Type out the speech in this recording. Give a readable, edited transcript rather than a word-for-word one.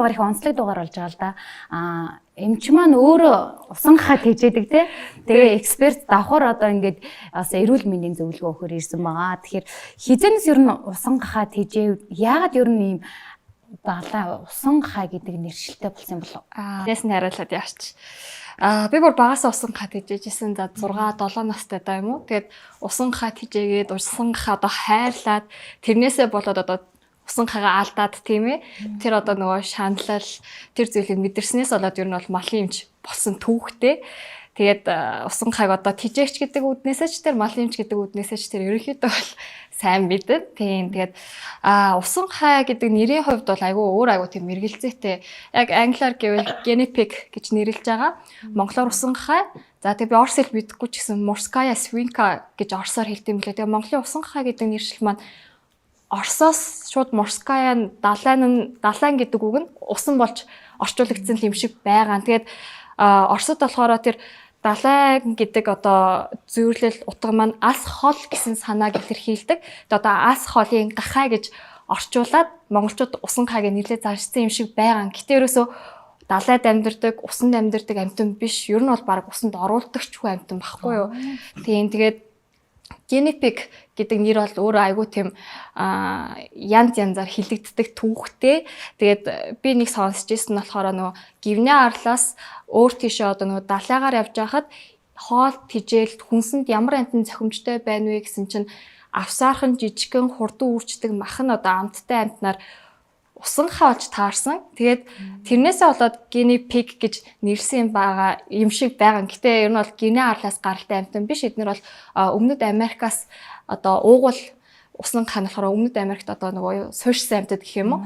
дугаар их онцлог дугаар болж байгаа л да. Эмч маань өөрөө усан гахаа тэжээдэг те. Тэгээ эксперт давхар одоо ингээд бас эрүүл мэндийн зөвлөгөө өгөхөр ирсэн байгаа. Тэгэхээр хэзээнээс ер нь усан гахаа тэжээв, яагаад ер нь ийм далай усан гахаа гэдэг нэршилтэй болсон юм болов? Нээс нь хариулаад яач. Би бүр багасаа усан гахаа тэжээжсэн. За, 6 7 настай даа юм уу. Тэгээд усан гахаа тэжээгээд, усан гахаа одоо хайрлаад, тэрнээсээ болоод одоо усан гахаагаа алдаад, тийм ээ. Тэр одоо нөгөө шаналл, тэр зүйлийг мэдэрснээс болоод ер нь бол малын эмч болсон түүхтэй. Тэгээд усан гахааг одоо тэжээгч гэдэг үднээсээ ч, тэр малын эмч гэдэг үднээсээ ч тэр ерөнхийдөө бол сайн мэдэн. Тийм, тэгээд усан хай гэдэг нэрийн хувьд бол айгүй өөр, айгүй тийм мэргэлзээтэй. Яг англиар гэвэл guinea pig гэж нэрлэж байгаа. Монголоор усан хай. За, тэгээ би орос хэл мэдэхгүй ч гэсэн морская свинка гэж орсоор хэлдэг юм лээ. Тэгээ Монголын усан хай гэдэг нэршил маань Оросоос шууд морская нь далайн нь, далайн гэдэг үг нь усан болж орчуулагдсан юм шиг байгаа. Тэгээд Оросод болохоор тэр далайн гэдэг одоо зүйрлэл утга маань алс хол гэсэн санааг илэрхийлдэг. Тэгээд одоо алс холын гахай гэж орчуулад монголчууд усан гахайг нэрлээ зарчсан юм шиг байгаа. Гэтэ ерөөсөө далайд амьдардаг, усанд амьдардаг амьтан биш. Ер нь бол баг усанд оруулдаг ч үгүй амьтан багхгүй юу. Тийм, тэгээд guinea pig гэдэг нэр бол өөрөө айгүй тийм янз янзаар хэлэгддэг түүхтэй. Тэгээд би нэг сонсч ирсэн нь болохоор нөгөө гивнэ арлаас өөр тийшээ одоо нөгөө далайгаар явж байхад хоол тэжээлд хүнсэнд ямар амьтан зохимжтой байна вэ гэсэн чинь авсаархан, жижигхэн, хурдан үрждэг мах нь одоо амттай амьтнаар усан хаалж таарсан. Тэгээд тэрнээсээ болоод guinea pig гэж нэрлсэн юм байгаа юм шиг байгаа. Гэтэ ер нь бол Гинэ арлаас гаралтай амьтан биш. Эднэр бол Өмнөд Америкаас одоо уугуул усан хаан болохоор Өмнөд Америкт одоо нөгөө суурьшсан амьтад гэх юм уу.